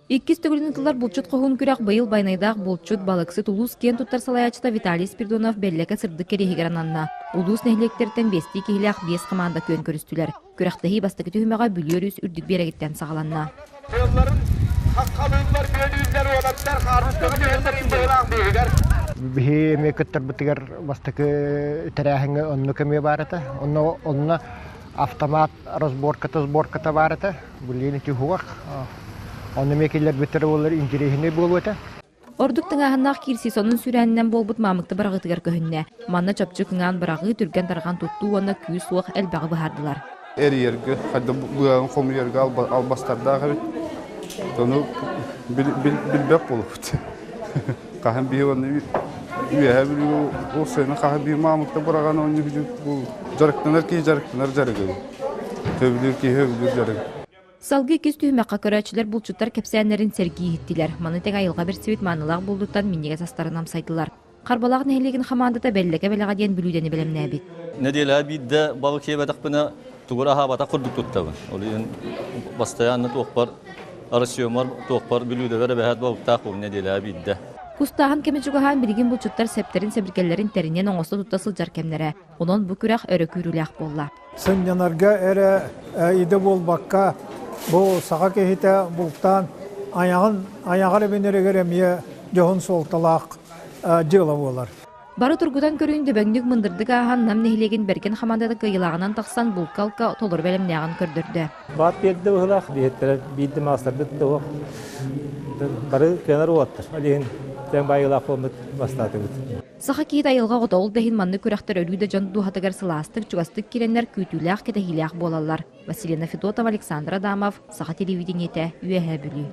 Иккис төгүлүн ыытыллар булчут хоһуун күрэх быйыл Байанайдаах булчут, балыксыт улуус киэн туттар салайааччыта Виталий Спиридонов Бэллэкэ сырдык кэриэһигэр ананна. Улуус нэһилиэктэриттэн биэстии киһилээх биэс хамаанда күөн көрүстүлэр. Күрэхтэһии бастакы түһүмэҕэ Бүлүү өрүс үрдүк биэрэгиттэн саҕаланна. Тыалларын хаххалыыллар, бүөлүүллэр уолаттар хаартыскаҕа түһэллэрин быһыылаах быыһыгар. Биһи эмиэ кыттарбытыгар бастакы тэрээһиҥҥэ оннук эмиэ баар этэ. Онно онно автомат разборката сборката баар этэ. Билигин ити уһугах. Онно эмиэ киллэрбиттэрэ буоллар интэриэһинэй буолуо этэ. Ордук тыҥааһыннаах киирсии сонун сүүрээнинэн буолбут Маамыкта быраҕыытыгар көһүннэ. Манна чопчу кыҥаан быраҕыы, түргэн-тарҕан туттуу уонна күүс-уох элбэҕи быһаардылар. Эрийэргэ, хайдах быаҕын хомуйарга албастардаах эбит. Ону билбэт буолбут. Хаһан биһи уонна үөһэ Бүлүү ол сайыны хаһан биир маамыкта быраҕан оонньуу дьарыктанар киһи дьарыктанар дьарыгы. Сөбүлүүр киһи сөбүлүүр дьарыгы. Салгыы иккис түһүмэххэ көрөөччүлэр булчуттар кэпсээннэрин сэргии иһиттилэр. Маны тэҥэ айылҕа бэрсибит маанылаах булдуттан минньигэс астарын амсайдылар. Харбалаах нэһилиэгин хамаандата Бэллэкэ бэлэҕэ диэн бүлүүдэни бэлэмнээбит. Нэдиэлэҕэ биирдэ балык сиэбэтэхпинэ тугу аһаабатах курдук туттабын. Ол иһин бастайаанна туохпар Россиямар туохпар бүлүүдэбэр эбэһээт балыктаах буолум нэдиэлэҕэ биирдэ. Кустааһын кэмэ чугаһаан билигин булчуттар сэптэрин-сэбиргэллэрин тэринэн оҥосто тутта сылдьар кэмнэрэ. Онон бу күрэх өрө күүрүүлээх буолла. Сынньанарга эрэ идэ буолбакка, бу саха киһитэ бултаан айаҕын айаҕар эбинэригэр эмиэ дьоһун суолталаах дьыала буолар. Бары тургутан көрүүн дөбөҥнүк мындырдык ааһан Нам нэһилиэгин Бэргэн хамаандата кыайыылааҕынан тахсан булка-алка толору бэлэмнээҕин көрдөрдө. Баат биэрдэ быһыылаах, биһиттэрэ биирдэ маастарбыт да бары кыанар уолаттар. Ол иһин тэҥ баайыылаах буолбут бастаатыбыт. Саха киһитэ айылҕа оҕото ол да иһин маннык күрэхтэр өрүү да дьон дууһатыгар сылаастык, чугастык киирэннэр күүтүүлээх-кэтэһиилээх буолаллар. Василина Федотова, Александр Адамов, Саха телевидениетэ, Үөһээ Бүлүү.